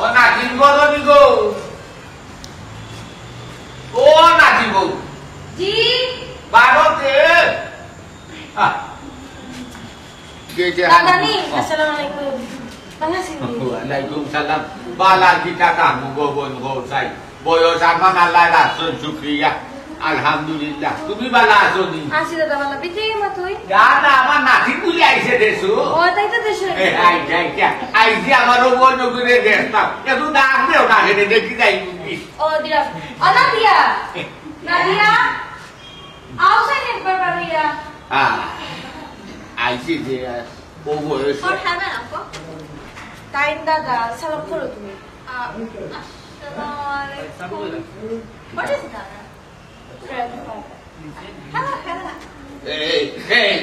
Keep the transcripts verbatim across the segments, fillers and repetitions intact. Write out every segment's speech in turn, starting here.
ও নাতিন গো, রনি গো। ও নাতি বউ। জি। বারোতে। আহ। কে, কে দাদা হাত নি, আহ। আসসালামু আলাইকুম। ভালা আছইন নি? ওয়ালাইকুম সালাম। বালা কিতা কাম গো বইন গো চাই। বয়স আমার আল্লাহ রাখছইন, শুকরিয়া। আলহামদুলিল্লাহ। তুমি বালা আছো নি? আছি দাদা, বালা। বিক্রি মা তুই? না, না, আমার নাতি বুলে আইছে দেশো। ও, তাই তো দেশো। এ, আইছে, আইছে। আইছে আমার ও বইন নবীরে দেখতাম। একটু ডাক দেও না, হেরে দেখি যাই তুমি। ও, দিলাম। ও, নাদিয়া। নাদিয়া। আও সাইন একবার বাড়িয়া। আ, আইছি যে, আ, ও বয়স। ওর হ্যাঁ না, আপা? তাইন দাদা, সালাম করো তুমি। আ, আসসালামু আলাইকুম। What is that? Grandfather. Hello, hello. এই, এই।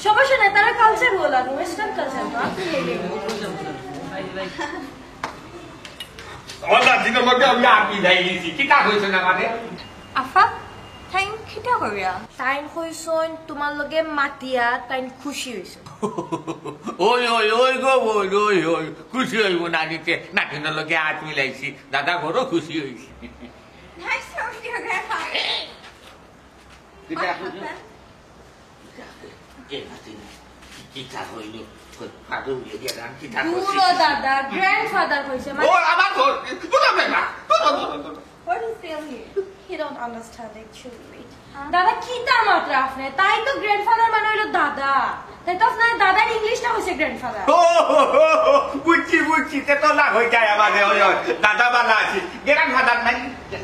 সমস্যা নাই, তারা culture বলা, western culture তো, আপনি নেবেন। ওলা দিন লগে আমি আপনি যাই গেছি, কিতা কইছেন আমারে? আফা, তাইন কিতা করিয়া? তাইন কইছইন, তোমার লগে মাতিয়া তাইন খুশি হইছে। ওই, ওই, ওই গো, ওই, ওই, ওই, খুশি হইব না নিতে, নাতিনর লগে হাত মিলাইছি, দাদা বড় খুশি হইছি। Nice to meet you, Grandpa. কিতা কইছো? এ নাতি না, কিতা কইলো? কই, ফাদু উড়ে গেলাম, কিতা দূর করছিস? ও দাদা, grandfather কইছে, মানে ও, আমার ঘর, তোরা বেটা, তোরা, তোরা, তোরা। What is saying here? He don't understand actually. দাদা, কিতা মাতরা আপনি? তাই তো grandfather মানে হইলো দাদা। তাই তো আপনার দাদার English টা হইছে grandfather। ও, হো, হো, হো, বুঝছি, বুঝছি, তে তো না হই যায় আমাদের, ওই, ওই, দাদা বালা আছি। Grandfather নাই,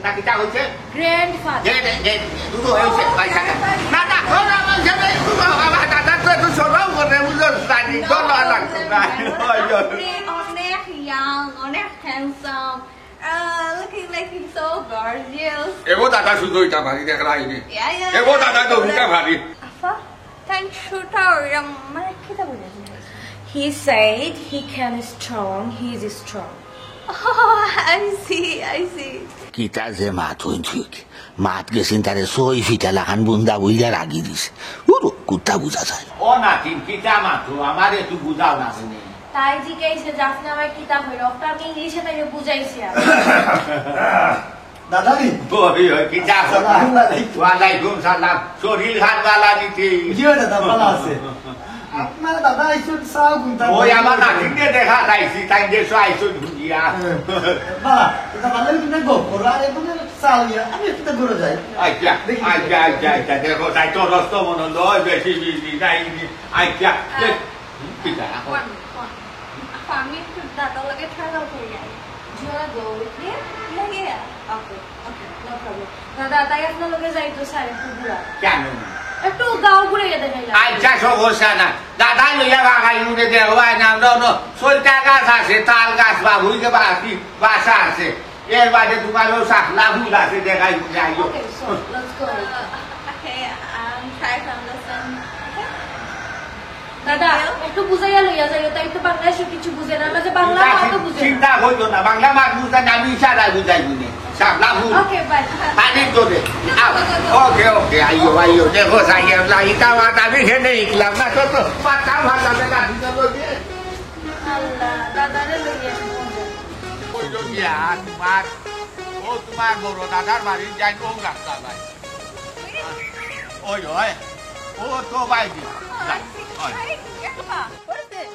না কিতা হইছে? Grandfather। যে, যে, যে, দুটো হয়েছে, ভাই, দাদা। না, না, ও না, আমার ছেলে, আমার দাদা তো একটু সরাও করে, বুঝো, জানি, তো না লাগতো না। ওই, ওই। আপনি অনেক young, অনেক handsome. Uh, looking like he's so gorgeous. এগো দাদা শুধু ওইটা ভারী দেখ রাইনি। Yeah, yeah, এগো yeah. দাদা তো ওইটা ভারী। আফা, তাইন ছোটা ওইরকম, মানে, কিতা বুঝাইছে? He said he can strong, he is strong. Oh, I see, I see. কিতা যে মাত হইন ঠিক। মাত গেছিন তারে ছয় ফিটা লাখান বুন্দা বইলা রাগি দিছে। উরু, কুত্তা বুঝা যায়। ও নাতিন, কিতা মাতো? আমারে একটু বুঝাও না শুনে। তাই জিজ্ঞাসা যে আপনি আমায় কিতা হইল? ওটা আমি ইংলিশে তাকে বুঝাইছি আর। দাদা নি? ওই, ওই, কিতা? আসসালামু আলাইকুম। ওয়ালাইকুম সালাম। শরীর খান বালা নিতে। জি, ওই দাদা, ভালা আছে। আপনার দাদা আইছইন, চা গুনতা ওই আমার নাতিনরে দেখা যাইছি, তাই দেশো আইছইন বুঝিয়া। হ্যাঁ। বালা, এটা ভালো, তুমি গপ করো, আর এখন চা লইয়া, আমি একটু ঘুরে যাই। আচ্ছা, দেখি। আচ্ছা, আচ্ছা, আচ্ছা, দেখো, তাই তো রস্ত মনে লয়, বেশি বিজি নাই, আচ্ছা, হ্যাঁ। এ, কিতা, এখন? কোন, কোন? আমি একটু দাদার লগে travel করি I. Do you wanna go with me? Yeah, yeah, yeah. Okay, okay, no problem. দাদা, তাই আপনার লগে যাইতো স্যার একটু ঘুরা। কেন? একটু গাঁও ঘুরে গিয়ে দেখাইলাম। আচ্ছা, সমস্যা না। দাদা লইয়া বাগাই উঠে দেখো, আয় না, no, no। সইটা গাছ আছে, তাল গাছ, বাবুই যে বাসি, বাসা আছে। এর বাদে তোমারও শাপলা ফুল আছে, দেখাই উঠে আইও। Okay, so, let's go. Uh, okay, um, try to understand. Okay? দাদা, একটু বুঝাইয়া লইয়া যাইও, তাই তো বাংলাদেশে কিছু বুঝে না, আমরা যে বাংলা চিন্তা, মাতও বুঝে না। চিন্তা হইতো না, বাংলা মাত বুঝে না, আমি ইশারায় বুঝাই দিনে। শাপলা ফুল। Okay, bye. পানির জোরে। আও। Okay, okay, আইও, আইও। দেখো, সাইয়া, ইটা মাত আমি খেলে শিখলাম না, তো, তো, মাথা ভালো লাগে না, ভিতরে দিয়ে। আল্লাহ, দাদারে লইয়া মজা। ওই যে গিয়া, তোমার, ও তোমার বড় দাদার বাড়ি যাই, ও রাস্তা ভাই। ওই, ওই। ও তো ভাই দি। যাই, ওই। What is this?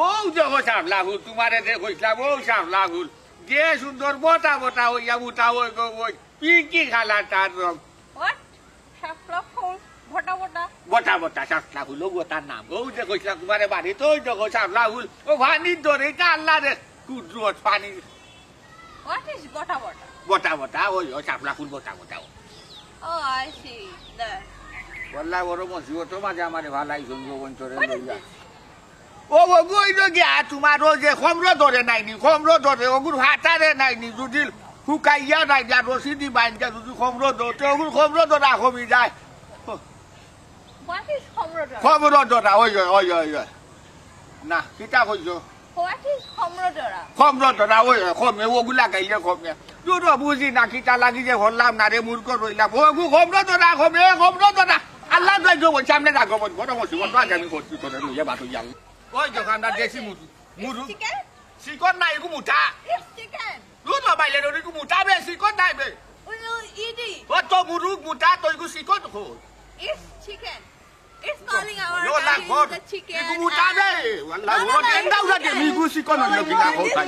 ও দেখো শাপলা ফুল, তোমারে যে কইছিলাম, ও শাপলা ফুল। যে সুন্দর বটা বটা হইয়া উঠা, ওই গো, ওই। পিঙ্কি কালার তার রং। What? শাপলা ফুল, বটা বটা। বটা বটা শাপলা ফুল, ও গো তার নাম। ও যে কইছিলাম তোমারে বাড়িত, ওই দেখো শাপলা ফুল। ও পানির দরে, এটা আল্লাহ রে, কুদরত পানি। What is বটা বটা? বটা বটা, ওই, ওই শাপলা ফুল বটা বটা, ও। Oh, I see. There. ওয়াল্লাহ, বড় মুসিবতর মাঝে আমারে ফালাইছইন গো, বইন তোরে লইয়া। What is this? ও, ও, ওই যে গিয়া তোমার ও যে খমরো ধরে নাইনি, খমরো ধরে, ওগুর ফাটারে নাইনি, যদি হুকাইয়া নাই, যা রশি দি বাইন্ধা, যদি খমরো ধরতে, ওগুর খমরো ধরা কমি যায়। What is খমরো ধরা? খমরো ধরা, ওই, ওই, ওই, ওই, ওই। না, কিতা কইছো? What is খমরো ধরা? খমরো ধরা, ওই, ওই, খমে, ওগুলা গাইলে খমে। দুটো বুঝি না, কিতা লাগি যে হরলাম না রে, মূর্খ রইলাম। ওগু খমরো ধরা, খমে, খমরো ধরা। আল্লাহ যাই গো, বলছি, আমরা রাখো, বল, বড় মুসিবত, আগে আমি করছি, তোরে লইয়া বাদ হইয়া। ওই দেখো, আমরা দেশি মুরু, মুরু। Chicken? চিকন না, এগু মোটা। It's chicken. রুদ মোবাইলে রুদ, এগু মোটা বে, চিকন নাই বে। Well, eat it. ও তো মুরুগ মোটা, তো এগু চিকন কই? It's chicken. It's calling our attention. Yo, la, the chicken. এগু মোটা বে, ওয়াল্লাহ, ও গেন্দা উড়া দে, এগু চিকন হলো কি না, ও খাই।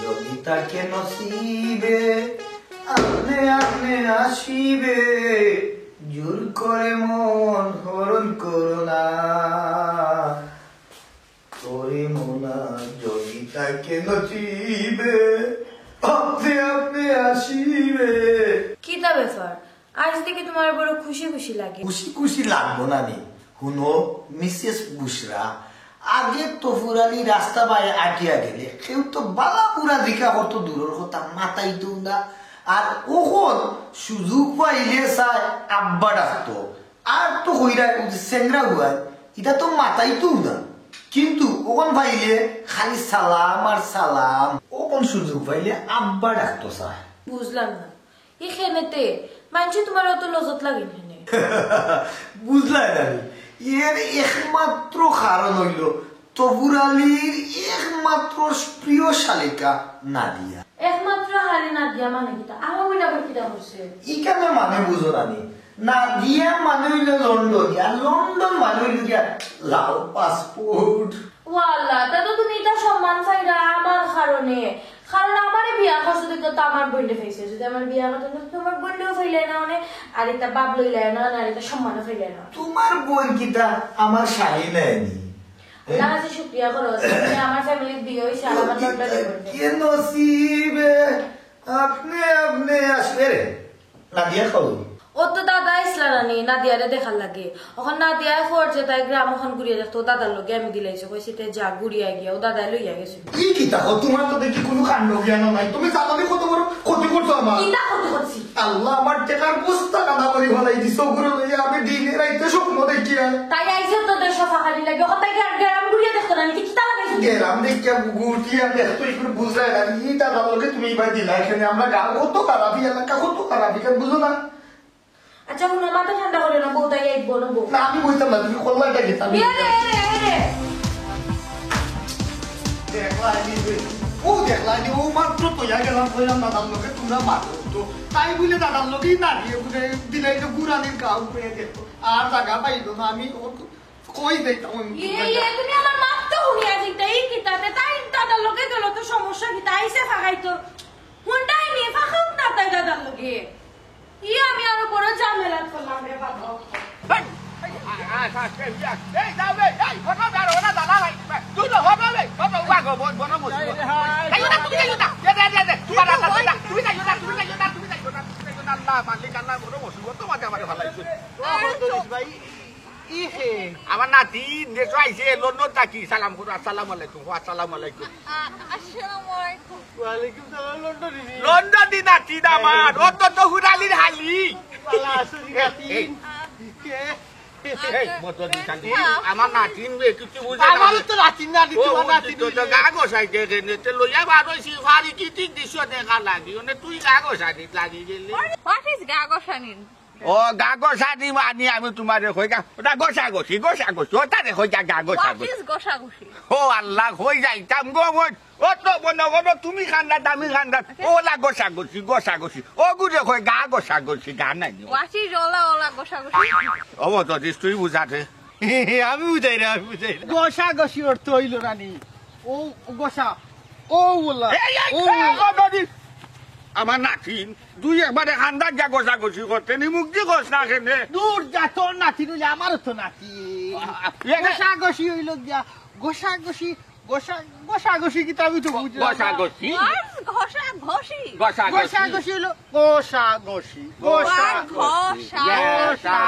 যোগিতা কে নসিবে, আপনে আপনে আসিবে, জোর করে মন হরণ করো না। তোরে মোনা যোগিতা কে নসিবে, আপনে আপনে আসিবে। কিতা ব্যাপার? আইজ দেখি তুমার বড় খুশি খুশি লাগে। খুশি খুশি লাগবো না নি? হুনো, মিসেস বুশরা, আগে তো ফুরানি রাস্তা বায় আটিয়া গেলে কেউ তো বালা বুরা জিকা করতো দূরর কথা, মাতাইতো না। আর অখন সুযোগ পাইলে চায় আব্বা ডাকতো। আর তো কইরা ওই যে সেংরা হুয়ায়, ইটা তো মাতাইতো না। কিন্তু অখন পাইলে খালি সালাম আর সালাম। অখন সুযোগ পাইলে আব্বা ডাকতো চায়। বুঝলাম না। ই খেনেতে মানষে তুমার অত লজত লাগে কেনে? বুঝলায় না নি? এর একমাত্র কারণ অইলো তবুর আলীর একমাত্র প্রিয় শালিকা নাদিয়া। একমাত্র হালি নাদিয়া মানে কিতা? আমার বইন আবার কিতা করছে? ইখানে মানে বুঝো না নি? নাদিয়া মানে অইলো লন্ডনি, আর লন্ডন মানে অইলো গিয়া লাল পাসপোর্ট। ওয়াল্লা, তা তো তুমি ইতা সম্মান চাইরা আমার কারণে। কারণ আমারে বিয়া করছো দেখি তো আমার বইনরে পাইছো। যদি আমার বিয়া করতে না, তুমার বইনরেও পাইলে না অনে, আর ইতা বাপ লইলে না অনে, আর ইতা সম্মানও পাইলে না। তুমার বইন কিতা আমার শালি নায় নি? আল্লাহ কাছে শুকরিয়া করো, যে আমার ফ্যামিলির বিয়া হইছে, আর আমার লন্ডনে বইন। কে নসিবে আপনে আপনে আসবে রে। নাদিয়া কই? ও তো দাদা আইছলা না নি, নাদিয়ারে দেখার লাগি। অখন নাদিয়ায় কর যে তাই গ্রাম অখন ঘুরিয়া দেখতো, ও দাদার লগে আমি দিলাইছি, কইছি তে যা ঘুরিয়া গিয়া, ও দাদায় লইয়া গেছে। ই কিতা কও, তুমার তো দেখি কুনু কাণ্ড জ্ঞান নাই। তুমি জানো নি কত বড় ক্ষতি করছো আমার? কিতা ক্ষতি করছি? আল্লাহ, আমার টেকার বস্তা কানা করি ফালাই দিছো, ওগুলো লইয়া আমি দিনে রাইতে স্বপ্ন দেখি আর। তাই আইছে তো দেশ ফাঁকানি লাগে, ও তাই গ্রাম ঘুরিয়া দেখতো না নি, কিতা লাগাইছো? গ্রাম দেখিয়া গুটিয়া দেখতো, একটু বুঝায় না। ই দাদার লগে তুমি এবার দিলা, এখানে আমরা গাঁও কত খারাপ, ই এলাকা কত খারাপ, এখানে বুঝো না? আচ্ছা, হুনো, মাথা ঠান্ডা করিও না, বউ তাই আইবো না, বউ। না, আমি বইতাম না, তুমি করলা এটা কি? আমি এ রে, এ রে, এ রে। দেখলা নি রে? ও দেখলা নি, ও মাত্র তো ইয়া গেলাম, কইলাম দাদার লগে তোমরা মারো তো। তাই বলে দাদার লগেই না দিয়ে বুঝে দিলাই তো গুরানির গাও করে দেখো। আর জাগা পাইলো না, আমি ও কই যাইতাম আমি? ইয়ে, ইয়ে, তুমি আমার মাত তো হুনিয়া দিতে, এই কিতাতে তাই দাদার লগে গেল তো সমস্যা কিতা? আইসে ফাঁকাই তো। হুনটাই নি, ফাঁকাও না তাই দাদার লগে। ই আমি আরো বড় ঝামেলাত পড়লাম রে বাবা। এই, এই, এই, এই, এই, যাও রে, এই, হটো বের, হটো দাদা ভাই, তুই তো হটো রে, হটো, উবা গো, বন, বন, বন। এই রে, হায়। এই, না, তুমি যাইও না। দে, দে, দে, দে, তোমার দাদা, দাদা, তুমি যাইও না, তুমি যাইও না, তুমি যাইও না, তুমি যাইও না, আল্লাহ, মালিক, আল্লাহ, বড় মুসিবত, তোমাকে আমারে ভালাই দিছে। ও, বন্ধু, ভাই, ই হে। আমার নাতিন, দেশো আইছে, লন্ডন থাকি, সালাম করো, আসসালামু আলাইকুম, ওয়া আসসালামু আলাইকুম। আ-, আসসালামু আলাইকুম। ওয়ালাইকুম সালাম, লন্ডনী। লন্ডনী নাতিন আমার, ও তো তহুর আলীর হালি। ভালা আছো নি নাতিন? এই। কে? এই, মদন শান্তি, আমার নাতিন বে, কিছু বুঝে না। আমারও তো নাতিন, নাতিন, ও, তোমার ও, নাতিন তো, তো হইলে। গা গোসাই দে, দে, দে, তে লইয়া বার হইছি, ফারি কি ঠিক দৃশ্য দেখা লাগি, মানে তুই গা গোসানি লাগি গেলি। What is গা গোসানি? ও, গা গোসানি মানে আমি তোমারে কই গা, ওটা গোসা গোসি, গোসা গোসি, ওটারে কই গা, গা গোসা গোসি। What is গোসা গোসি? ও আল্লাহ, কই যাইতাম গো, ওই, ও তো মনে করো তুমি খান্দাত, আমি খান্দাত, ওলা গোসা গোসি, গোসা গোসি, ও গুরে কই গা গোসা গোসি, গা নাই নি। What is ওলা, ওলা গোসা গোসি? ও তো দিস তুই বুঝাতে। আমি বুঝাই রে, আমি বুঝাই রে। গোসা গোসি অর্থ হইল রানী। ও, ও গোসা। ও ওলা। এই, এই, ও এই, ওলা। ও নদী। আমার নাতিন, তুই একবারে খান্দাত যা গোসা গোসি করতে, নি মুখ দি গোস না কেনে। দূর যা, তোর নাতিন হইলে আমারও তো নাতিন। আ, আ, এ, এ। গোসা গোসি হইল গিয়া, গোসা গোসি, গোসা, গোসা গোসি কিতা আমি তো বুঝলাম না। গোসা গোসি? What? ঘষা ঘষি? গোসা গোসি। গোসা গোসি হইল গোসা গোসি। গোসা গোসি। গোসা গোসি। গোসা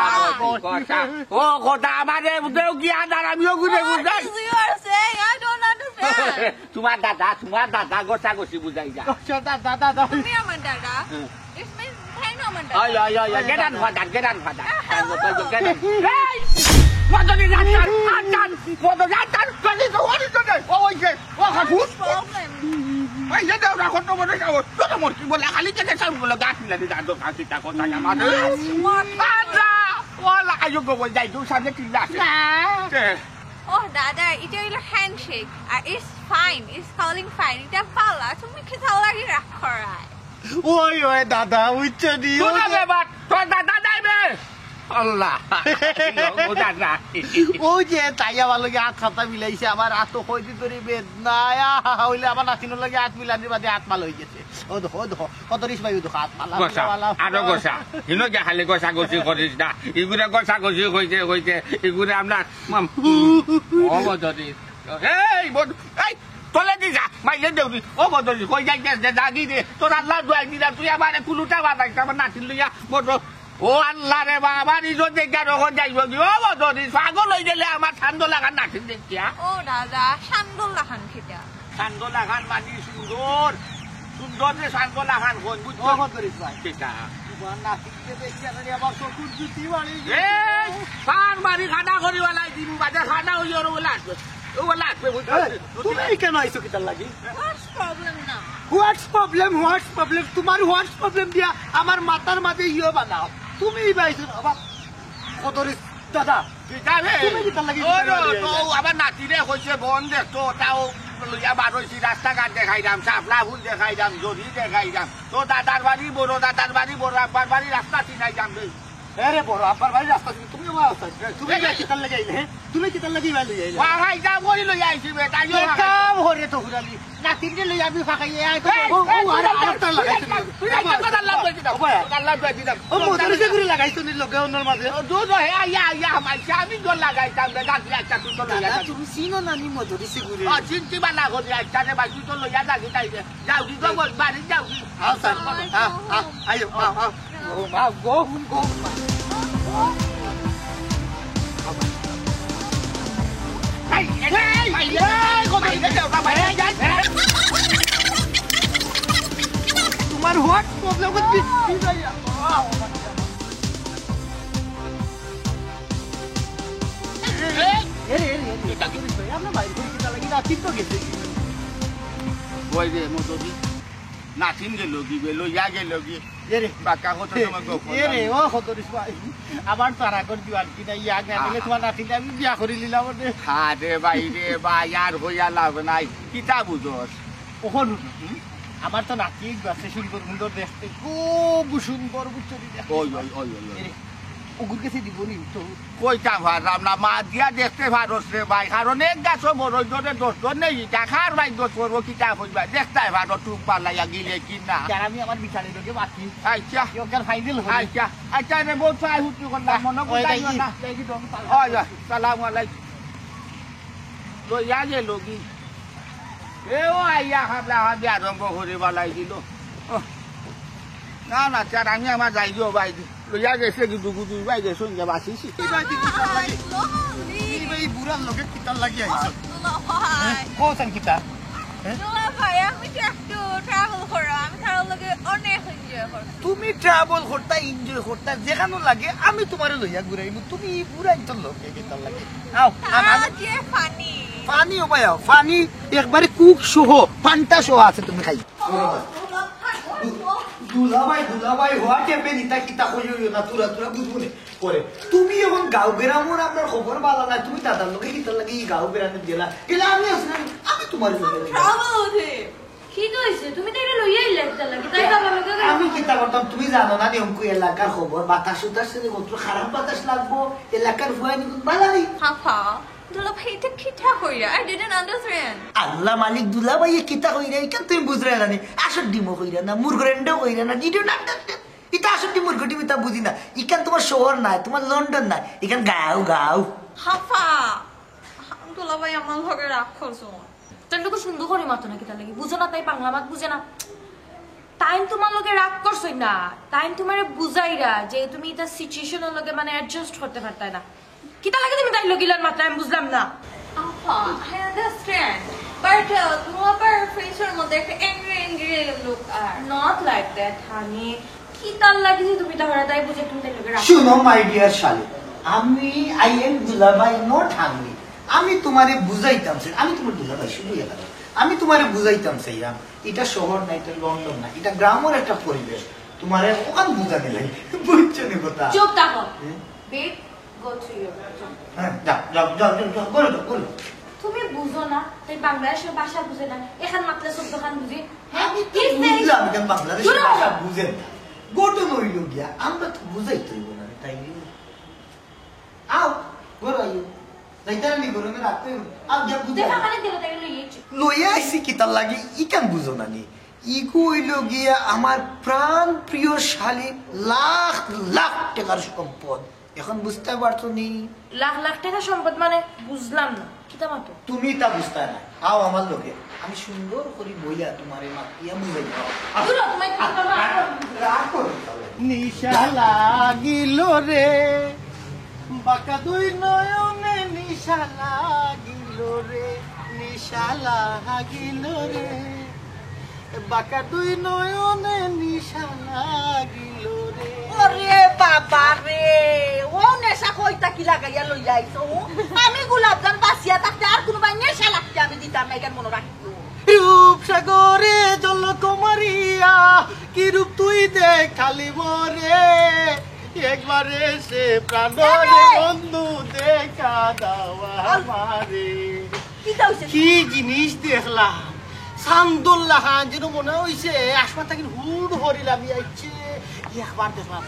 গোসি। গোসা। ও কথা আমারে বুঝাও কি আর আমিও বুঝে বুঝাই। What is you are saying? I don't understand. তোমার দাদা, তোমার দাদা গোসা গোসি বুঝাই যা। গোসা দাদা, দাদা। তুমি আমার দাদা। হুম। It's my grandmother. ওই, ওই, ওই, ওই, grandfather, grandfather। আহা। Grandfather, grandfather। এই! মদনী রাস্তার, আটান, মদনী রাস্তার, গলি তো ওরি তো নেই। ও, ওই যে, ও, হাবু। Problem. এই যে, ওরা কত বড় যাও, তোর মূর্তি বলে, খালি কেটে সব বলে, গাছ মিলে দিয়ে, দাঁত, দাঁত, দাঁত, কথা আমার। Smart. আল্লাহ, ওলা। আইও গো, বল যাই, দূর সামনে চিল্লা আছে। না। কে? ওহ দাদা, এটা হইলো হ্যান্ডশেক। আর it's fine, it's calling fine. এটা পালা, তুমি কিতার লাগি রাগ করায়? ওই ওই দাদা, বুঝছো নি? শোনা বে বাট, তোর দাদা যাইবে। আল্লাহ। ও দাদা। ওই যে তাই আমার লগে আত খাতা মিলাইছে, আমার আত তো কয়দিন ধরে বেদনায়, আহা, হইলে আমার নাতিনর লগে আত মিলানির বাদে আত মাল হয়ে গেছে। ও দেখো, ও দেখো, কত রিস ভাই, ও দেখো, আত মালা, গোসা, মালা, মালা। আরো গোসা। হিনো গিয়া খালি গোসা গোসি করিস না। ইগুরে গোসা গোসি কইতে কইতে, ইগুরে আমরা মাম-, ও বদরি। এই বদ-, এই তলে দি যা, মাইলে দেউরি। ও বদরি, কই যাই দে, দে, দাগি দে। তোর আল্লাহ দোয়াই দিলাম, তুই আমারে কুলুটা বাজাইছ, আমার নাতিন লইয়া বড়। ও আল্লাহ রে বাবা, নিজো দেখে রকম যাইব কি? ও বদরি, পাগল হয়ে গেলে আমার ঠান্ডা লাগার নাতিন দেখিয়া। ও দাদা, সান্দল লাখান খেটা। সান্দল লাখান মানে সুন্দর, সুন্দর যে সান্দল লাখান কোন বুঝছো? ও বদরি ভাই। সেটা। তোমার নাতিকে দেখি আর আবার চকুর জুতি বাড়ি এই, পার মারি খানা করি ওলাই দিমু, বাদে খানা হইয়া ওরা ওলা আসবে। ও ওলা আসবে, বুঝছো? তুমি কেন আইছো কিতার লাগি? What's problem না? What's problem? What's problem? তোমার what's problem দিয়া আমার মাথার মাঝে ইয়ে বানাও। তুমি এই বাইছো বাবা। কত রিস দাদা। কিতা রে? তুমি কিতার লাগি ও কিতার রে, লাগি তো আইলা? আমার নাতিরে কইছে বন দেখতো, তাও লইয়া বার হইছি, রাস্তাঘাট দেখাইলাম, শাপলা ফুল দেখাইলাম, জরি দেখাইলাম। তো দাদার বাড়ি, বড় দাদার বাড়ি, বড় আব্বার বাড়ি, রাস্তা চিনাইলাম রে। আরে বড় আব্বার বাড়ি রাস্তা চিনি, তুমি আমার আস্তা। তুমি এই, কিতার লাগি আইলে, হ্যাঁ? তুমি কিতার লাগি ভাই লই আইলে? ওয়াহাই যা বড়ি লইয়া আইছি বে, তাই এ কাম হরে তো হুরালি। নাতিনরে লই আমি ফাঁকাই, আয় তো। ও, ও, আর, আর একটা লাগাইছো নি? তুই একটা কথা আল্লাহ দোয়াই দিলাম। ও ভাই। আল্লাহ দোয়াই দিলাম। ও, মদরিসে ঘুরে লাগাইছো নি লগে অন্যর মাঝে? ও, দূর হে, আইয়া, আইয়া, হামাইছে, আমি জোর লাগাইতাম বে, গাছ একটা তুই তো দাদা, লাগাইতাম। তুমি চিনো না নি মদরিসে ঘুরে? ও, চিনতে বালা করি, আচ্ছা রে ভাই, তুই তো লইয়া যাবি তাই রে। যাও কি গো, বল, বাড়ি যাও কি? আও স্যার, আও, আও, আইও, আও, আও। ও, মা, গো, গো, মা। এই, এই, এই, এই, এই, কত এই, এই, এই, এই, এই, এই। তোমার হোয়াট প্রবলেম হচ্ছে? এই, এরে, এরে, এরে, এরে, ভাই, আমরা বাইরে করি কিতা লাগি না, কিন্তু গেছে। ওই রে, মদরি, নাতিন গেল কি বে, লইয়া গেল কি? এরে, বাক্কা কত সময় গপ এরে, ও কত রিস ভাই। আবার তারা কর দিবার কি না, ইয়াক না দিলে তোমার নাতিনরে আমি বিয়া করি নিলাম ওরে। হ্যাঁ রে ভাই রে ভাই, আর হইয়া লাভ নাই। কিতা বুঝস? ওখন আমার তো নাতি আছে, সুন্দর সুন্দর দেখতে, খুব সুন্দর, বুঝছো নি দেখতে। ওই, ওই, ওই, ওই, ওই। এরে, ওগুর কাছে দিব নি তো? কইতাম পারলাম না, মা দিয়া দেখতে পারস রে ভাই, কারণ এক গাছও বড় জনে দশ জন নেই, টাকার ভাই দশ বড় কিতা কইবা, দেখতে পারো টুক পাল্লাইয়া গিলে কি না। যার আমি আমার বিচারের লোকে বাকি, আচ্ছা, ওখানে ফাইনাল হই। আচ্ছা, আচ্ছা রে বউ, চাই হুটি করলাম, মনে ওই বুঝাইও দেখি, না। দেখি দম পাল্লা। হয়, হয়, সালাম আলাইকুম। লইয়া গেল কি? এ ও আইয়া খাবলা খাবি আরম্ভ করে বালাই দিল। ও, না, না, চার আমি আমার যাই গো ভাই। লইয়া গেছে কি দুগু দুই ভাই গেছে, ইনকে বাঁচিছি। এই ভাই, তুই কিতার লাগি? এই ভাই, এই বুড়ার লগে কিতার লাগি আইছো? হ্যাঁ? কও চান কিতা? দুলা ভাই, আমি তো একটু ট্রাভেল করো, আমি তার লগে অনেক এনজয় করো। তুমি ট্রাভেল করতা, এনজয় করতা, যেখানো লাগে আমি তোমারে লইয়া ঘুরাইমু। তুমি এই বুড়া ইন্তর লগে কিতার লাগি? আও, আম-, আমি যে ফানি। ফানি ও ভাই, আও, ফানি একবারে কুক সহ, পান্তা সহ আছে, তুমি খাই। দুলাভাই, দুলাভাই, হোয়াট হ্যাপেন, ইতা কিতা কইও না, তুরা, তুরা বুঝবো নে। করে, তুমি এখন গাঁও গ্রামর আপনার খবর বালা নাই, তুমি দাদার লগে কিতার লাগি এই গাঁও গ্রামে গেলা? গেলা আমি আছি না, আমি তোমার লগে গেলাম। ট্রাভেল ওঠে। কি কইছে? তুমি তো এটা লইয়া আইলে একটা লাগি। তাই বাবা লগে গেল। আমি কিতা করতাম, তুমি জানো না নিয়ম কই এলাকার খবর, বাতাস উতাস যদি কত খারাপ বাতাস লাগবো, এলাকার ফুয়া নিকুন বালা নেই। হাফা, দুলা ভাই, এটা কিতা কইরা? I didn't understand. আল্লাহ মালিক, দুলাভাই কিতা কইরা, ইখান তুমি বুঝরে না নি? আসর ডিমও কইরা না, মুরগর এন্ডও কইরা না, did you not understand? ইতা আসর ডিম মুরগ ডিম ইতা বুঝি না। ইখান তোমার শহর নাই, তোমার লন্ডন নাই, ইখান গাঁও, গাঁও। হাফা, দুলা ভাই আমার লগে রাগ করছো। তাই লোক সুন্দর করে মাতো না কিতার লাগি? বুঝো না, তাই বাংলা মাত বুঝে না। তাই তোমার লগে রাগ করছই না, তাই তোমারে বুঝাইরা যে তুমি এটা সিচুয়েশনের লগে মানে অ্যাডজাস্ট করতে পারতায় না। কিতার লাগি তুমি তাই লগে ইলান মাতরায়, আমি বুঝলাম না। আপা, I understand, but দুলাভাইর ফেসের মধ্যে একটা অ্যাংরি অ্যাংরি লুক আর। Not like that, honey. কিতার লাগি যে তুমি তাহলে তাই বুঝে তুমি তাই লগে রাগ শুনো, my dear শালি, আমি, I am দুলাভাই, not hungry। আমি তোমারে বুঝাইতাম, sir, আমি তোমার দুলাভাই, শুধু এটা না। আমি তোমারে বুঝাইতাম চাইরাম, এটা শহর না, এটা লন্ডন না, এটা গ্রামর একটা পরিবেশ। তোমারে ওখান বুঝানি লাগে, বুঝছো নি কথা? চুপ থাকো। হুম? বেব, Go to your হ্যাঁ, যাও, যাও, যাও, যাও, যাও, ঘরো যাও, ঘরো যাও। তুমি বুঝো না, তাই বাংলাদেশের ভাষা বুঝে না, এখান মাতলে চোদ্দ খান বুঝে। হ্যাঁ? আমি তো বুঝলাম, এখান বাংলাদেশের ভাষা বুঝে না। ঘটনা হইল গিয়া, আমরা তো বুঝাই তো হইব না, তাই না? আও, ঘরো আইও। যাইতারা নি ঘরো, আমি রাখতে হইব। আও, গিয়া বুঝাই। লইয়া আইছি কিতার লাগি, ইখান বুঝো না নি? ইগু হইল গিয়া আমার প্রাণ প্রিয় শালি, লাখ লাখ টাকার সম্পদ। এখন বুঝতে পারছো নি? লাখ লাখ টাকা সম্পদ মানে বুঝলাম না, কিতা মাতো? তুমি তা বুঝতে না, আও আমার লগে, আমি সুন্দর করি বইয়া তোমারে মাতিয়া বুঝাই দাও। দূর হ, তোমায় কিছু বলবো না। রাগ করো না। নিশা লাগিল রে, বাঁকা দুই নয়নে নিশা লাগিল রে, নিশা লাগিল রে। বাঁকা দুই নয়নে নিশা লাগিল রে। ওরে বাবা রে, ও নেশা কইতা কি লাগাইয়া লইয়া আইছো? আমি গোলাপজান বাঁচিয়া থাকতে আর কোনোবায় নেশা লাগতে আমি দিতাম না, ইখান মনো রাখিও। রূপসাগরে জলক মারিয়া কি রূপ তুই দেখালি মোরে, একবার এসে প্রাণরে বন্ধু দেখা দাও আমারে। কিতা অইছে? কি জিনিস দেখলাম, চান্দর লাখান যেন মনে অইছে আসমান থাকি হুট হরিলামি আইছে। একবার দেখলাম,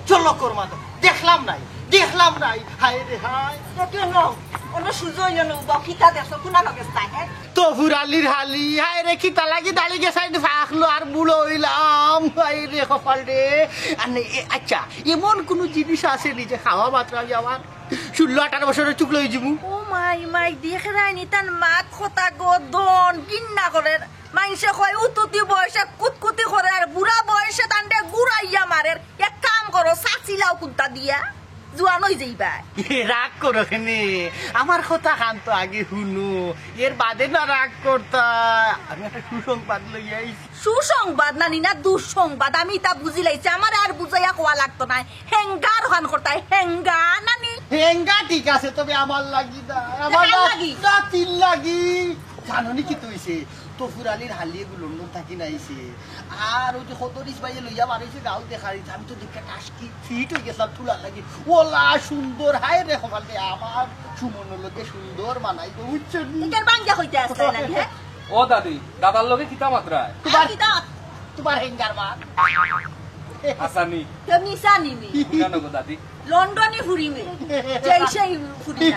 চলকর মাঝে দেখলাম নাই, দেখলাম নাই, হায় রে হায়। কেন? অন্য সুযোগ অইল না, উবা কিতা দেখছো, কোনা লগে চাই, হ্যাঁ? তফুর আলীর হালি, হায় রে, কিতা লাগি দাড়ি গেছাই ফাঁকলো আর বুড়ো হইলাম, হায় রে কপাল রে। আর নে-, এ-, আচ্ছা, এমন কোনো জিনিস আছে নি যে খাওয়া মাত্র আমি আমার ষোলো আঠারো বছরের চুকলো হয়ে যাবো? ও মাই, মাই, দেখরায়নি তান মাত কথা গো, দন, ঘিন্না করের। মাইনষে কয়, উতুতি বয়সে কুতকুতি করের, আর বুড়া বয়সে তানরে গুড়াইয়া মারের। এক কাম করো, চাচিলাও কুন্তা দিয়া, জুয়ান হই যাইবা। এ, রাগ করো কেনে? আমার কথা খান তো আগে হুনো, এর বাদে না রাগ করতা। আমি একটা সুসংবাদ লইয়া আইছি। সুসংবাদ নানি না দুঃসংবাদ, আমি তা বুঝিলাইছি, আমারে আর বুঝাইয়া কওয়া লাগতো নায়। হেঙ্গার ওখান করতায়, হেঙ্গা নানি? হেঙ্গা ঠিক আছে, তবে আমার লাগি না, আমার লাগি? নাতির লাগি। জানো নি কিতা অইছে? তফুর আলীর হালি এগু লন্ডন থাকি না আইছে। আর ওই যে খতরিস ভাইয়ে লইয়া বারইছে গাঁও দেখার ইচ্ছা, আমি তো দেখে টাসকি ফিট হয়ে গেছিলাম তুলার লাগি। ওলা সুন্দর, হায় রে কপাল রে, আমার সুমনর লগে সুন্দর মানাই গো, বুঝছো নি? ইটার বাঙ্গা হইতে আসছে না, হ্যাঁ? ও দাদি, দাদার লগে কিতা মাতরায়? তোমার, আর কিতা? তোমার হেঙ্গার মা। আসানি। তো মিশানি মি। উঠানো গো দাদি। লন্ডনি ফুরি মি। যেই সেই ফুরি না।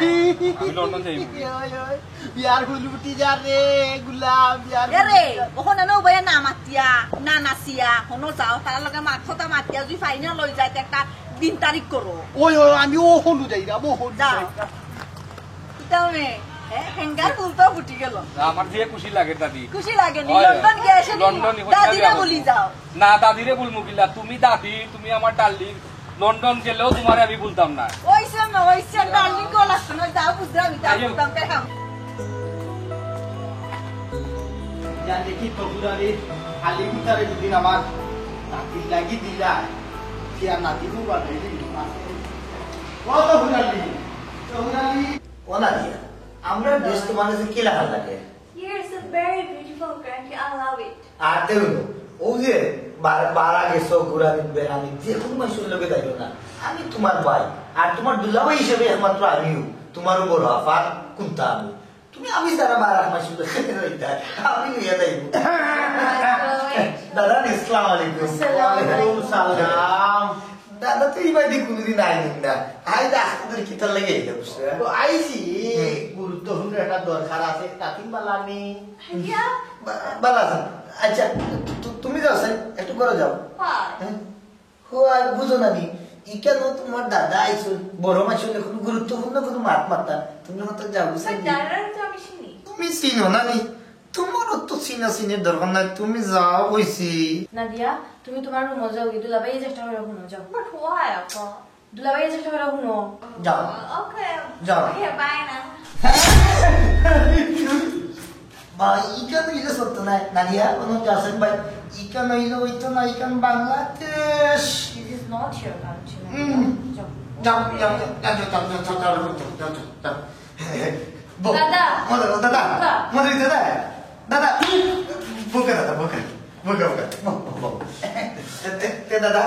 আমি লন্ডন যাইমু। ওই, ওই, বিয়ার ফুল উঠি যা রে, গুলাম, বিয়ার এ ফুল রে, উঠি যা। ওখানে না উবাইয়া না মাতিয়া, না নাচিয়া, হনো যাও, তার লগে মাত কথা মাতিয়া, যদি ফাইনাল হয়ে যায়, তো একটা দিন তারিখ করো। ওই, ওই, আমি ও হনু যাই না, ও হনু যা। যাই না। কিতা মে, হ্যাঁ, হেঙ্গার ফুল তো ফুটি গেল। আমার যে খুশি লাগে দাদি। খুশি লাগে নি? হয়, হয়। লন্ডন গিয়া এসে নি? লন্ডনই হইয়া দাদিরে যাবো। বলি যাও। না, দাদিরে বলমু কিলা, তুমি দাদি, তুমি আমার ডার্লিং। লন্ডন গেলেও তোমারে আমি বলতাম না। ওইসব না, ওইসব ডার্লিং কল আসছে না, যাও বুঝলাম, আমি যাও আইও। বুঝলাম, পেলাম। জানি কি তফুর আলী, খালি উতারে দুদিন আমার নাতির লাগি দিলা, কি আর নাতি বউ বানাই দিবি? ও তফুর আলী, তফুর আলী। ও নাদিয়া, আমরা দেশ তোমার কাছে কি লাগার লাগে? Here is a very beautiful country, I love it. আর তেমন, ও যে বার-, বারা গেছো ঘুরানি বেড়ানি, যে কোনো মানুষের লগে যাইও না। আমি তোমার ভাই, আর তোমার দুলাভাই হিসেবে একমাত্র আমিও তোমার উপর হাফার কুন্তা আমি। তুমি আমি যারা বারা মানুষের লগে যাইতা, আমি নিয়ে যাইব। দাদা, আসসালামু আলাইকুম। আসসালামু আলাইকুম। ওয়ালাইকুম সালাম। দাদা তো এই বাড়ি কোনোদিন আইনি না। আই দা আখতাদের কিতার লাগে এটা বুঝছো? তো আইছি, হুম। গুরুত্বপূর্ণ একটা দরকার আছে, কাকিম বালা নেই। ভাইয়া। বা-, বালা আছেন। আচ্ছা, তু-, তু-, তুমি যাও স্যার, একটু করে যাও। হ্যাঁ। হ্যাঁ? ও আর বুঝো না নি, ইকানো তোমার দাদা আইছো, বড় মাসুলে কোনো গুরুত্বপূর্ণ কোনো মাত মাতা, তুমি হয়তো যাও বুঝছো নি? দাদার তো আমি চিনি। তুমি চিনো না নি? তোমারও তো চিনা চিনির দরকার নাই, তুমি যাও কইছি। নাদিয়া, তুমি তোমার রুমো যাও, গি দুলাভাই চেষ্টা করে হুনো, যাও। But why, আপা? দুলাভাই চেষ্টা করে হুনো। যাও। Okay. যাও। Okay, bye না। ভাই, ইকান হইলে সত্য না, নাদিয়া, কোনো যাচ্ছেন ভাই। ইকান হইলে হইতো না, ইকান Bangladesh. This is not your country, হুম। যাও। যাও, যাও, যাও। দাদা। মদর, দাদা। দাদা। মদর, দাদা। দাদা, বুকে দাদা, বুকে। বুকে, বুকে। বউ, বউ, বউ। তে, তে, তে দাদা,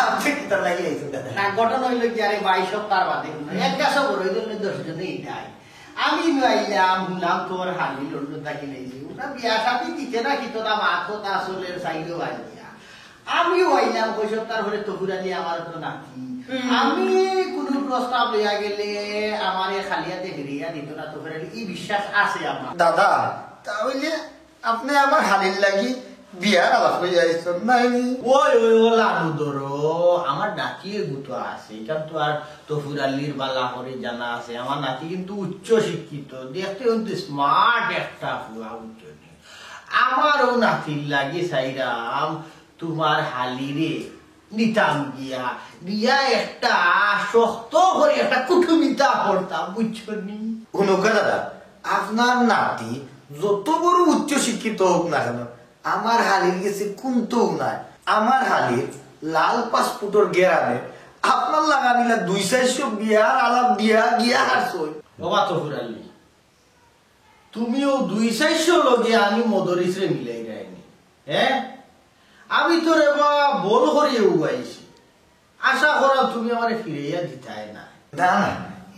আপনি কিতার লাগি না, ঘটনা অইলো কি, আরে বাইশ সপ্তাহ বাদে হুনো, এক গাছও বড় অইলে দশ জনে ইটাই। আমি নু আইলাম, হুনলাম তোর হালি লন্ডন থাকি লইছি। ওটা বিয়া শাদি দিতে না কিতা, মাত কথা আসলে চাইলেও আইয়া। আমিও আইলাম, কই সপ্তাহ পরে তফুর আলী আমার তো নাতি। হুম। আমি কোনো প্রস্তাব লইয়া গেলে আমার এই খালিয়াতে ফিরিয়া দিত না তফুর আলী, এই বিশ্বাস আছে আমার। দাদা, তাহলে আপনে আমার হালির লাগি বিয়ার আলাপ লইয়া আইছইন, নায় নি? ওই, ওই, ও লালু ধরো, আমার নাতি এগু তো আছে, ইখান তো আর তফুর আলীর বালা করি জানা আছে। আমার নাতি কিন্তু উচ্চ শিক্ষিত, দেখতে কিন্তু smart একটা ফুয়া, বুঝছো নি? আমার ও নাতির লাগি চাইরাম তুমার হালিরে নিতাম গিয়া, গিয়া একটা শক্ত করি একটা কুটুমিতা করতাম, বুঝছো নি? হুনউক্কা দাদা, আপনার নাতি যত বড় উচ্চ শিক্ষিত হোক না কেন, আমার হালির গেছে কুন্তাউ নাই। আমার হালির লাল পাসপোর্টর গেরানে আপনার লাগানিলা দুই চাইরশো বিয়ার আলাপ দিয়া গিয়া হারছইন। বাবা তফুর আলী, তুমিও দুই চাইরশো লগে আমি মদরিসরে মিলাই দেয়নি, হ্যাঁ? আমি তো রে বা বল করিয়া উবাইছি। আশা করাম তুমি আমারে ফিরাইয়া দিতায় না। না, না,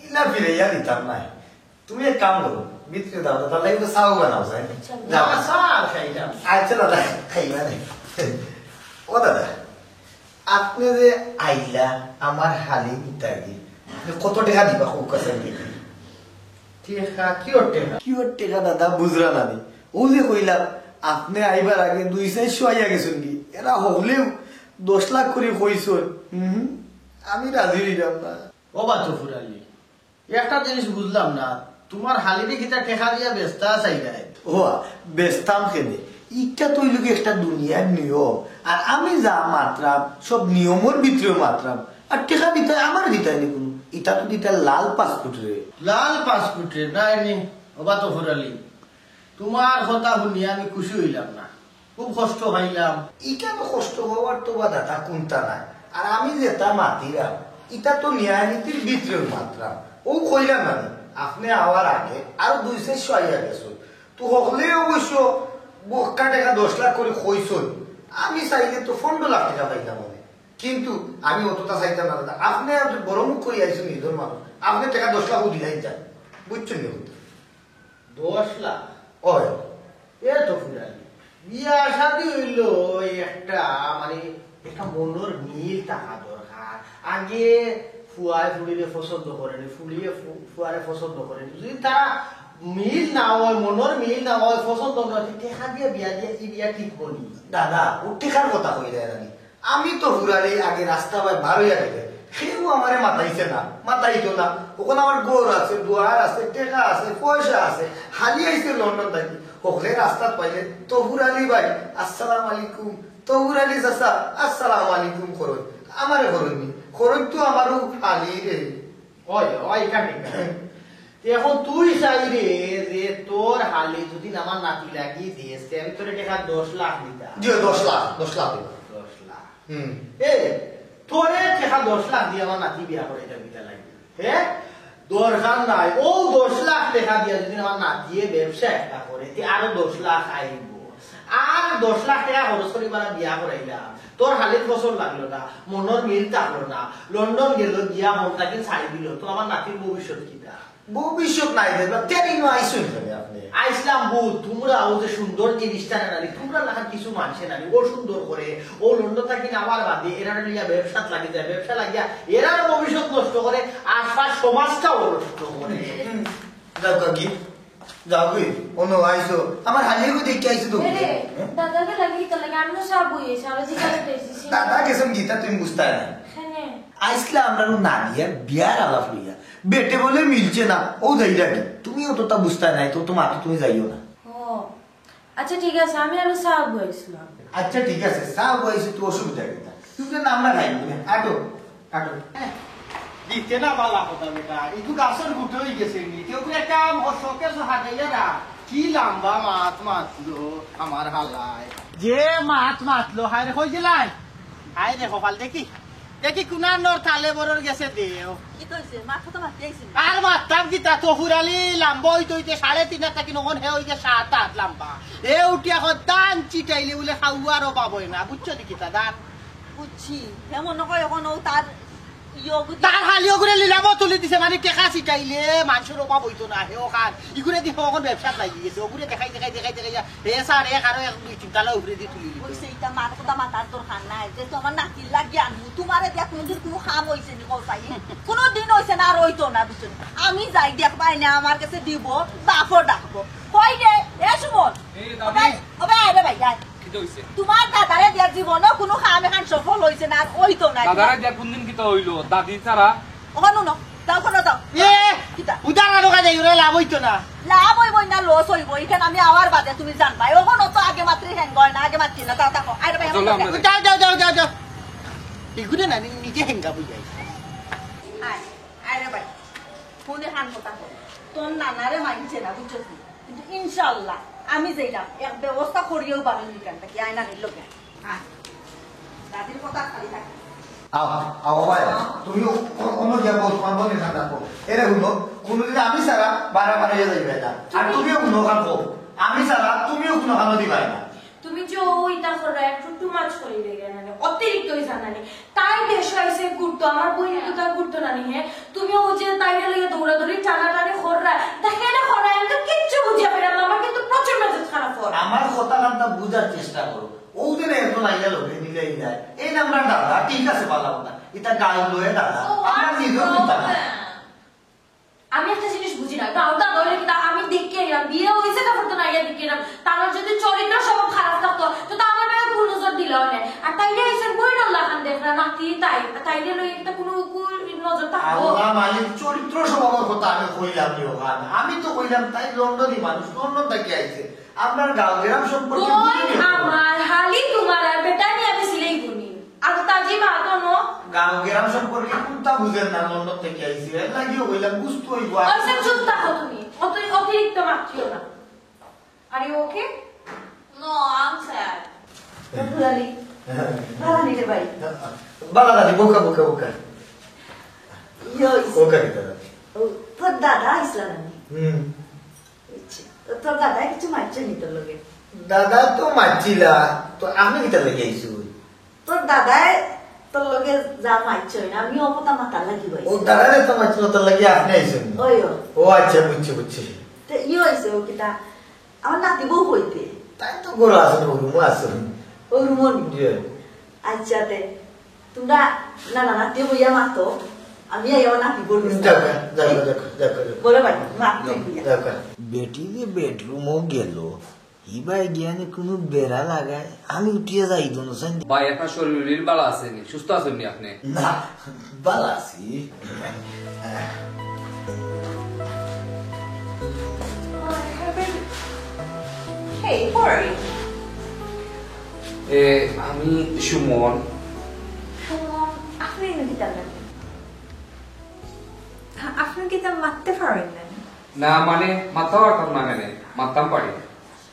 ইলা ফিরাইয়া দিতাম নায়। তুমি এক কাম করো, ভিতরে যাও, দাদা, তাহলে কিন্তু চাও বানাও, যাই। না, যাও। চা খাইতাম। আচ্ছা দাদা, খাইবা নে। ও দাদা, আপনে যে আইলা আমার হালি ইতাগি, আপনে কত টেকা দিবা, কউক্কা চাইন দেখি? টেকা? কিওর টেকা? কিওর টেকা দাদা, বুঝরা না নি? অউ যে কইলাম, আপনে আইবার আগে দুই চাইরশো আইয়া গেছইন গি, এরা হকলেউ দশ লাখ করি কইছইন। হুম, আমি রাজি অইলাম না। ও বা তফুর আলী, একটা জিনিস বুঝলাম না, তুমার হালিরে কিতা টেকা দিয়া বেচতা চাইরায়? ও, বেচতাম কেনে? ইটা তো অইলো গি একটা দুনিয়ার নিয়ম। আর আমি যা মাতরাম, সব নিয়মর ভিতরে মাতরাম। আর টেকা দিতায় আমারে দিতায় নি কুনু। ইটা তো দিতায় লাল পাসপোর্টরে। লাল পাসপোর্টরে? নায় নি, ও বা তফুর আলী, তুমার কথা হুনিয়া আমি খুশি অইলাম না, খুব কষ্ট পাইলাম। ইখানো কষ্ট পাওয়ার তো বা দাদা কুন্তা নাই। আর আমি যেটা মাতিরাম, ইটা তো ন্যায় নীতির ভিতরে মাতরাম। অউ কইলাম না নি, আপনে আওয়ার আগে আরো দুই চাইরশো আইয়া গেছইন। তো হকলে অবশ্য বক্কা টেকা দশ লাখ করি কইছইন। আমি চাইলে তো পনরো লাখ টেকা পাইতাম অনে। কিন্তু আমি অতটা চাইতাম না দাদা। আপনে বড় মুখ করি আইছইন, নিজর মানুষ। আপনে টেকা দশ লাখ দিলাইন যান। বুঝছইন নি? দশ লাখ? অয়। এ তফুর আলী, বিয়া শাদি অইলো একটা, মানে, একটা মনর মিল থাকা দরকার। আগে ফুয়ায় ফুড়িরে পছন্দ করেনি, ফুড়িয়ে ফু-, ফুয়ারে পছন্দ করেনি। যদি তারা মিল না অয়, মনর মিল না অয়, পছন্দ না অয়, তে টেকা দিয়া বিয়া দিয়া ই বিয়া ঠিক অয়নি। দাদা, অউ টেকার কথা কইরায় না নি। আমি তো ফুরারে আগে রাস্তা বায় বার অইয়া গেলে, কেউ আমারে মাতাইছে না, মাতাইতো না। অখন আমার ঘর আছে, দুয়ার আছে, টেকা আছে, পয়সা আছে, হালি আইছে লন্ডন থাকি। হকলে রাস্তাত পাইলে, "তফুর আলী ভাই, আসসালামু আলাইকুম, তফুর আলী চাচা, আসসালামু আলাইকুম" করইন। আমারে করইন নি, করইন তো আমারও হালিরে। অয়, অয়, ইখান ঠিক আছে। তে অখন তুই চাইরে যে তোর হালি যদি আমার নাতি লাগি দেস, তে আমি তোরে টেকা দশ লাখ দিতাম। জি, দশ লাখ, দশ লাখ দিবা। দশ লাখ। হুম। এ, তোরে টেকা দশ লাখ দিয়া আমার নাতি বিয়া করাইতাম কিতা লাগি? হে? দরকার নাই। অউ দশ লাখ টেকা দিয়া যদি আমার নাতিয়ে ব্যবসা একটা করে, তে আরো দশ লাখ আইবো। আর দশ লাখ টেকা খরচ করি বারা বিয়া করাইলাম। তোর হালির পছন্দ লাগলো না, মনর মিল থাকলো না, লন্ডন গেল, গিয়া মন থাকি ছাড়ি দিল, তো আমার নাতির ভবিষ্যৎ কিতা? ভবিষ্যৎ নাই রে বা, তেরি নু আইছইন কেনে আপনে? আইছলাম বউ, তুমরা অউ যে সুন্দর জিনিসটা না নি, তুমরার লাখান কিছু মানষে না নি, অউ সুন্দর করে, অউ লন্ডন থাকি আওয়ার বাদে, এরারে লইয়া ব্যবসাত লাগি যায়, ব্যবসা লাগিয়া এরার ভবিষ্যৎ নষ্ট করে, আশপাশ সমাজটাও নষ্ট করে। হুম, যাও কাকি, যাও গই, অনো আইছো, আমার হালিগু দেখি আইছো তো। এরে, হ্যাঁ? দাদাকে লাগি তো লাগে, আমিও সব বই এসে, আরো জিজ্ঞাসা করতেছি। দাদা গেছইন গিতা, তুমি বুঝতায় না। কেনে? আইছলা আমরার নাদিয়ার বিয়ার আলাপ লইয়া, বেটে বলে মিলছে না, অউ যাইরাগি। তুমি অতটা বুঝতায় নায়, তো তোমার তো তুমি যাইও না। ও, আচ্ছা ঠিক আছে, আমি আরো চা বইছিলাম। আচ্ছা ঠিক আছে, চা বইছি তো অসুবিধা কিতা? তুমি তো নাম না খাই, তুমি আটো, আটো। দিতে না বালা কথা বেটা, একটু গাছর গুটে অই গেছে নি, কেউ করে একটা আম ও শোকেস হাটাইয়া রাখ। কি লম্বা মাত মাতলো আমার হালায়। যে মাত মাতলো, হায় রে, কই গেলাই? হায় রে, কপাল দেখি। দেখি কুনার নর তালে বরর গেছে দেও। কি কইছে? মাথা তো মাতি আইছে। আর মাততাম কিতা, তফুর আলী লম্বা অইতে অইতে সাড়ে তিন হাত থাকি নখন হে অই গেছে সাত হাত লম্বা। এ উঠিয়া কয় ধান ছিটাইলে বুলে খাওয়ার অভাব অয় না, বুঝছো দেখি তা ধান? বুঝছি। হে মনে কয় এখন ও তার ইয়ে অগুদি তার হালি ওগুরে লিলামো তুলি দিছে, মানে টেকা ছিটাইলে মানষর অভাব অইতো না, হে ওখান। ইগুরে দি অখন ব্যবসাত লাগি গেছে, ওগুরে দেখাই, দেখাই, দেখাই, দেখাই, হে স্যার, এক আরো এক দুই তিন তালা উপরে দি তুলি দিত। অইছে, ইতা মার কথা মাতার দরকার নাই, যে তোমার নাতির লাগি আনমু, তোমারে দিয়া কোনোদিন কোনো কাম অইছে নি, কও চাই? কোনোদিন অইছে না, আর অইতো না, বুঝছো নি? আমি যাই দেখবায় না, আমার গেছে দিব, বাপও ডাকবো। কই রে, এ সুমন? এই দাদি। ও ভাই, ও ভাই, আয় রে ভাই, আয়। কিতা অইছে? তোমার দাদারে দিয়া জীবনও কোনো কাম এখান সফল অইছে না, আর অইতো না। দাদারে দিয়া কোনদিন কিতা অইলো? দাদি ছাড়া? ওখানো না, যাও, ওখানো যাও। এ, কিতা? উদার আর ওখানে যাই, ওরা লাভ অইতো না। লাভ অইবো না, লস অইবো। এখানে আমি আওয়ার বাদে তুমি জানবায়। ওখানো তো আগে মাত্রই হ্যাং হয় না, আগে মাত্রই না, যাও, যাও, আয় রে ভাই, আমার চলো, লগে। আমরা যাই। যাও, যাও, যাও, যাও, যাও। এগুলো না, নি-, নিজে হ্যাঙ্গা বুঝাই। আয়, আয় রে ভাই। ফোনে হান কথা কর। তোর নানারে মানছে না, বুঝছস নি? কিন্তু ইনশাআল্লাহ আমি যাইলাম, এক ব্যবস্থা করিয়াউ বারো নিকান থাকি আয়নানির লগে। আয়। দাদির কথা খালি থাকে। আও, আও ভাই, তুমি অ-, অ-, অন্য গিয়া বস, তোমার মনে ঠান্ডা করো। এরে হুনো, কোনোদিন আমি ছাড়া বারা বারা হইয়া যাইবে না। আর তুমিও হুনো, কান কও। আমি ছাড়া তুমিও কোনো কানো দিবাই না। তুমি যে ও ইতা করো, একটু too much করি দেয় না, অতিরিক্ত হয়ে যায় না। তাই দেশো আইছে ঘুরতো, আমার বইন তো তাই ঘুরতো না নি, হ্যাঁ? তুমিও ও যে তাইরে লইয়া দৌড়াদৌড়ি, টানাটানি কররা, দেখে না কররা, আমি তো কিচ্ছু বুঝিয়া পাইলাম না, আমার কিন্তু প্রচুর মেজাজ খারাপ হয়। আমার কথা কানটা বুঝার চেষ্টা করো। ও যে না এখন আইয়া লগে নিলে এই যায়, এই নাম্বার দাদা, ঠিক আছে, ভালো কথা। এটা গাল লয়ে দাদা, ও, আমার আচ্ছা, নিজেও চিন্তা না। হ্যাঁ। আমি একটা জিনিস বুঝি না, গাউটা ধরে কিতা আমি দেখি আইলাম, বিয়া হইছে তারপর তো না আইয়া দেখি আইলাম। তার যদি চরিত্র স্বভাব খারাপ থাকতো, তো, তো আমার মেয়ে কোন নজর দিল অনে। আর তাইলে এসে বই রল্লা খান দেখরা নাতি তাই, তাইলে লই একটা কোনো কু-, নজর থাকতো। আল্লাহ মালিক, চরিত্র স্বভাবের কথা আমি কইলাম নি ওখান। আমি তো কইলাম তাই লন্ডনী মানুষ, লন্ডন থাকি আইছে। আপনার গাঁও গ্রাম সম্পর্কে বোন বুঝি নি। আমার হালি তোমার আর বেটা নিয়ে আমি সিলেই গুনি। আর তাজি মা তো নো। গাঁও গ্রাম সম্পর্কে কোনটা বুঝেন না, লন্ডন থেকে আইছি, এর লাগিও কইলাম বুঝতে হইব। আচ্ছা, চুপ থাকো তুমি, অত অতিরিক্ত মাতিও না। Are you okay? No, I'm sad. দুলালি, বালা নি রে ভাই? বালা দাদি, বোকা, বোকা, বোকা। ইয়ো, ইস- বোকা কিতা দাদি? ও, তোর দাদা আইসলা না নি? হুম। বুঝছি। তো তোর দাদায় কিছু মারছে নি তোর লগে? দাদা তো মারছিলা, তো আমি কিতা লগে আইছি? তোর দাদায় তোর লগে যা মারছে না, আমি অপতা মাতার লাগি ও পাইছি। দাদারে তো মারছিল, তোর লগে আপনি আইছেন? ওই ও। ও আচ্ছা, বুঝছি, বুঝছি। তো ইয়ে হইছে, ও কিতা, আমার নাতি বউ হইতে। তাই তো গরু আছে, ও রুমো আছে। ও রুমো নি? জি। আচ্ছা, তে তোমরা না, না, নাতি বইয়া মাতো, আমি আইয়া নাতি বলবো। যাও, যাও, যাও, যাও, যাও, যাও। বড় ভাই, মা, তুই বইয়া। যাও। বেটি যে বেডরুমও গেল, ইবায় গিয়ানি কোনো বেড়া লাগায়, আমি উঠিয়া যাই দোনো সাইন। ভাই, আপনার শরীর ভালা আছে নি? সুস্থ আছেন নি আপনি? না, ভালা আছি। Hey, who are you? এ, আমি সুমন। সুমন, আপনি এনে দিতে পারেন? আ-, আপনি কি তা মারতে পারেন না? না, মানে, মারতে পারতাম না, মানে, মারতাম পারি।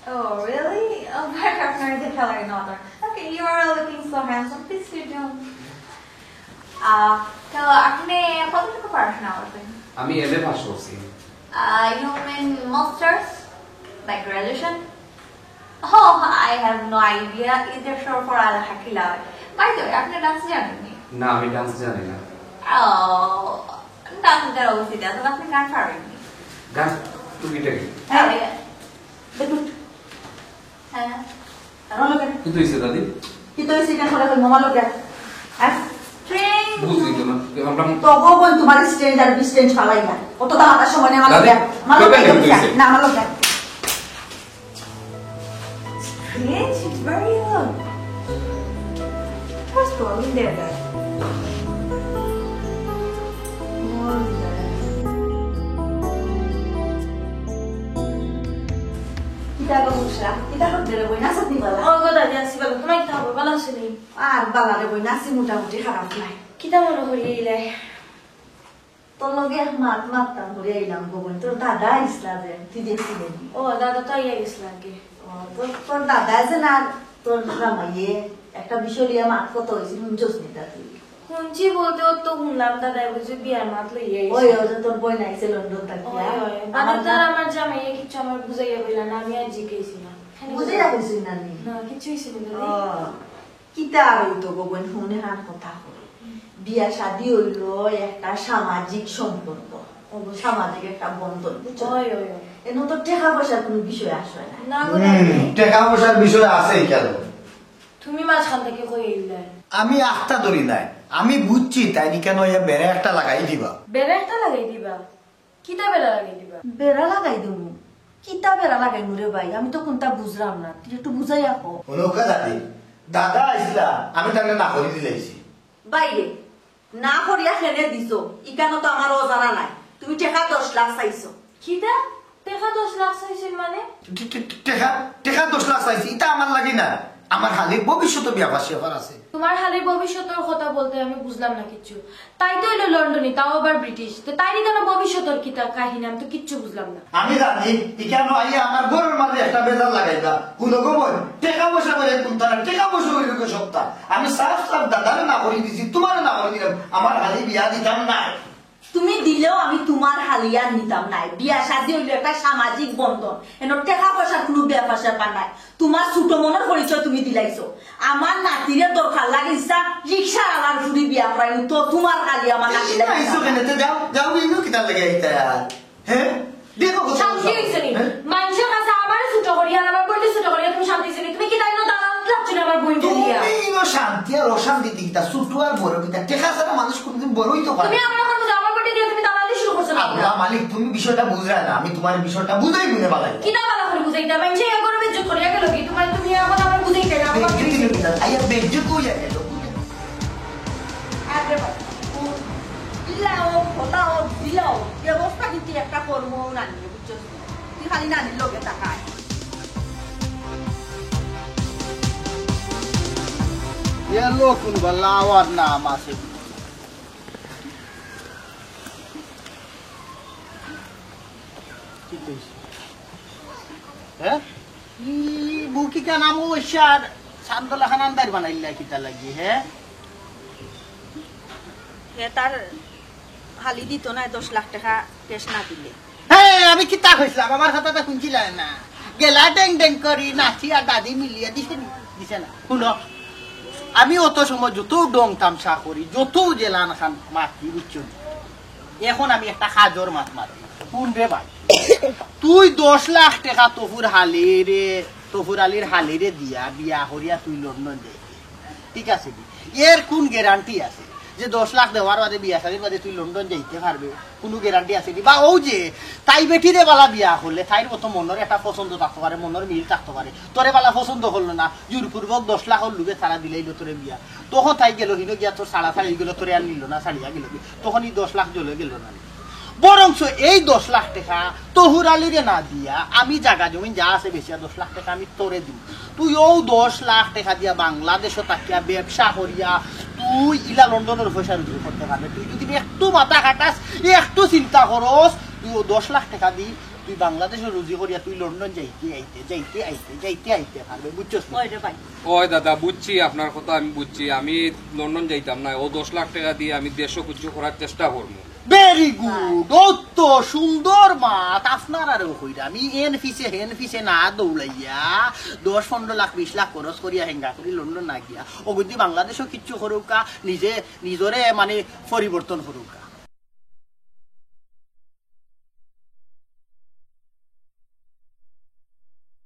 Oh, really? Oh, but আপনার যে খেলার নতুন। Okay, you are looking so handsome. Please sit down. আহ, তো আপনি কতটুকু পড়াশোনা করছেন? আমি এম এ পাস করছি। আহ, you mean masters? Like graduation? Oh, I have no idea. Either sure for আল হাকিলা। By the way, আপনি ডান্স জানেননি? না, আমি ডান্স জানি না। ও, ডান্স দেওয়া উচিত আছে, আপনি গান পারেননি। গান? তুমি এটা কি? আরে, দেখুন। হ্যাঁ। আমার লোকে। কি তো হইছে দাদি? কি তো হইছে, কেন করে কই মামা লোকে? আর strange। বুঝলি তো না, আমরা তবুও বল তোমার strange আর বিশ strange ফালাই না। অত তো আমার সময় নেই, আমার দাদি, লোকে। আমার লোকে কই কেন কি হইছে? না, আমার লোকে। Strange, very low. What's going there, then? কিতা গো বুঝলা? কিতা করতে রে বইন? আছো নি বালা? ও গো দাদি, আছি বালা। তোমার কিতা খবর? বালা আছো নি? আর বালা রে বইন, আছি মোটামুটি, খারাপ নাই। কিতা মনে করি এইলাই? তোর লগে এক মাত মাততাম করি আইলাম গো বইন, তোর দাদা আইসলা যে, তুই দেখছিলি নি? ও, দাদা তো আইয়া গেছিল আগে। ও, তোর, তোর দাদা যে না, তোর জামাইয়ে একটা বিষয় লইয়া মাত কথা হইছে, হুনছস নি তা তুই? হুনছি বলতে ও তো হুনলাম দাদা বুঝি বিয়ার মাত লইয়া আইছে। ওই, ওই যে তোর বইন আইছে লন্ডন থাকি, ওই, হ্যাঁ? ওই। দাদা আমার তো আর দা- আমার জামাইয়ে কিচ্ছু আমার বুঝাইয়া কইলা না, আমি আর জিজ্ঞেসই না। বুঝাইয়া কইছস না নি? না, কিচ্ছু হইছে না দাদি। ও। কিতা আর অইতো গো বইন, হুন এখান কথা কই। বিয়া শাদি অইলো একটা সামাজিক সম্পর্ক, অবশ্যই। সামাজিক একটা বন্ধন, বুঝছো? অয়, অয়, অয়। এনো তো টেকা পয়সার কুনু বিষয় আসে না। না গো, হুম, না। টেকা পয়সার বিষয় আছে কেন? তুমি মাঝখান থাকি কই আইলায়? আমি আখতা ধরি নাই, আমি বুঝছি তাইন ইকানো ইয়া বেড়া একটা লাগাই দিবা। বেড়া একটা লাগাই দিবা? কিতা বেড়া লাগাই দিবা? বেড়া লাগাই দিমু? কিতা বেড়া লাগাইমু রে ভাই? আমি তো কুনতা বুঝরাম না, তুই একটু বুঝাইয়া ক। হুনউক্কা দাদি, দাদা আইছলা, আমি তারে না করি দিলাইছি। বাইরে, না করিয়া কেনে দিছো, ইকানো তো আমার অজানা নাই। তুমি টেকা দশ লাখ চাইছো। কিতা? টেকা দশ লাখ চাইছইন মানে? টে-, টে-, টে-, টেকা, টেকা দশ লাখ চাইছি, ইতা আমার লাগি না। আমার হালির ভবিষ্যতর ব্যাপার স্যাপার আছে। তুমার হালির ভবিষ্যতর কথা বলতে আমি বুঝলাম না কিচ্ছু। তাই তো অইলো লন্ডনি, তাও আবার ব্রিটিশ। তে তাইর ইকানো ভবিষ্যতর কিতা কাহিনী, আমি তো কিচ্ছু বুঝলাম না। আমি জানি, ইকানো আইয়া আমার ঘরর মাঝে একটা বেজাল লাগাইবা। হুনো গো বইন, টেকা পয়সা বলে কুনতা না, টেকা পয়সা অইলো গো সবতা। আমি সাফ সাফ দাদারে না করি দিছি, তুমারে না করি দিলাম, আমার হালি বিয়া দিতাম না। তুমি দিলেও আমি তুমার হালি আর নিতাম নায়। বিয়া শাদি অইলো একটা সামাজিক বন্ধন, এনো টেকা পয়সার কুনু ব্যাপার স্যাপার নাই। তুমার ছুটো মনর পরিচয় তুমি দিলাইছো। আমার নাতিরে দরকার লাগিলছা রিক্সাআলার ফুরি বিয়া করাইমু, তো তুমার হালি আমার নাতিরে আইছো কেনে? তে যাও, যাও, ইনো কিতার লাগি আইতা আর? হ্যাঁ? দেখো, শান্তি অইছে নি? হ্যাঁ? মানষর কাছে আমারে ছুটো করিয়া আর আমার বইনরে ছুটো করিয়া তুমি শান্তি অইছে নি? তুমি কিতা ইনো দালাল লাগছো না আমার বইনরে দিয়া? তুমি ইনো শান্তি আর অশান্তি কিতা, ছুটো আর বড় কিতা, টেকা ছাড়া মানুষ কুনুদিন বড় অইতো পারে না। তুমি আমার কথা বুঝো, আমার বইনরে দিয়া তুমি দালালি শুরু করছো না? আল্লাহ মালিক, তুমি বিষয়টা বুঝরায় না, আমি তুমার বিষয়টা বুঝাই বুঝে বালাই। কিতা বালা করি বুঝাইতা? মানষে এ করে বেইজ্জত করিয়া গেলো গি, তুমার তুমি এখন আমার বুঝাইতে না, আমার বেইজ্জত কিতা? আইয়া বেইজ্জত অইয়া গেলো। আরে বাবা, ও ইলাও, ফলাও, দিলাও, ব্যবস্থা কিন্তু একটা কর্ম না নিয়ে, বুঝছো? তুই খালি নানির লগে তাকায়। এলো কোন বালা আওয়ার নাম আছে? কি কইছে? হ্যাঁ? ই বুকি কানা মশার চান্দলা খান আন্দার বানাইলা কিতা লাগি, হ্যাঁ? হে তার হালি দিত না দশ লাখ টেকা ক্যাশ না দিলে। হ্যাঁ, আমি কিতা কইছিলাম? আমার কথাটা হুনছিলায় না? গেলা ডেং ডেং করি, নাতি আর দাদি মিলিয়া দিছে নি? দিছে না। হুনো, আমি অত সময় যত ডং তামশা করি, যত জেলান খান মাতি, বুঝছো নি? এখন আমি একটা কাজর মাত মাতি। হুন রে ভাই, তুই দশ লাখ টেকা তফুর হালিরে, তফুর আলীর হালিরে দিয়া বিয়া করিয়া তুই লন্ডন যাইতে, ঠিক আছে নি? এর কোন গ্যারান্টি আছে যে দশ লাখ দেওয়ার বাদে বিয়া শাদির বাদে তুই লন্ডন যাইতে পারবে? কোনো গ্যারান্টি আছে নি? বা অউ যে তাই বেটিরে বালা বিয়া করলে তাইর মতো মনর একটা পছন্দ থাকতো পারে, মনর মিল থাকতো পারে, তোরে বালা পছন্দ করলো না, জোরপূর্বক দশ লাখর লুভে তারা দিলাইলো তোরে বিয়া, তখন তাই গেলো হিনো গিয়া তোর ছাড়া ছাড়ি গেলো, তোরে আর নিল না, ছাড়িয়া গেলো গি, তখন ই দশ লাখ জ্বলে গেলো না নি? বরঞ্চ এই দশ লাখ টেকা তফুর আলীরে না দিয়া আমি জাগা জমিন যা আছে বেচিয়া দশ লাখ টেকা আমি তোরে দিমু। তুই অউ দশ লাখ টেকা দিয়া বাংলাদেশো থাকিয়া ব্যবসা করিয়া তুই ইলা লন্ডনর পয়সা রুজি করতে পারবে। তুই যদি একটু মাথা খাটাস, একটু চিন্তা করস, তুই অউ দশ লাখ টেকা দি তুই বাংলাদেশো রুজি করিয়া তুই লন্ডন যাইতে আইতে, যাইতে আইতে, যাইতে আইতে পারবে, বুঝছস নি? ওই রে ভাই। ওই দাদা, বুঝছি আপনার কথা, আমি বুঝছি। আমি লন্ডন যাইতাম না, অউ দশ লাখ টেকা দিয়া আমি দেশো কিছু করার চেষ্টা করমু। Very good, অত সুন্দর মাত। আপনারারেও কইরা আমি এন পিছে, হেন পিছে না দৌড়াইয়া দশ, পনেরো লাখ, বিশ লাখ খরচ করিয়া হেঙ্গা করি লন্ডন না গিয়া অগুদি বাংলাদেশো কিচ্ছু করুক্কা, নিজে নিজরে মানে পরিবর্তন করুক্কা।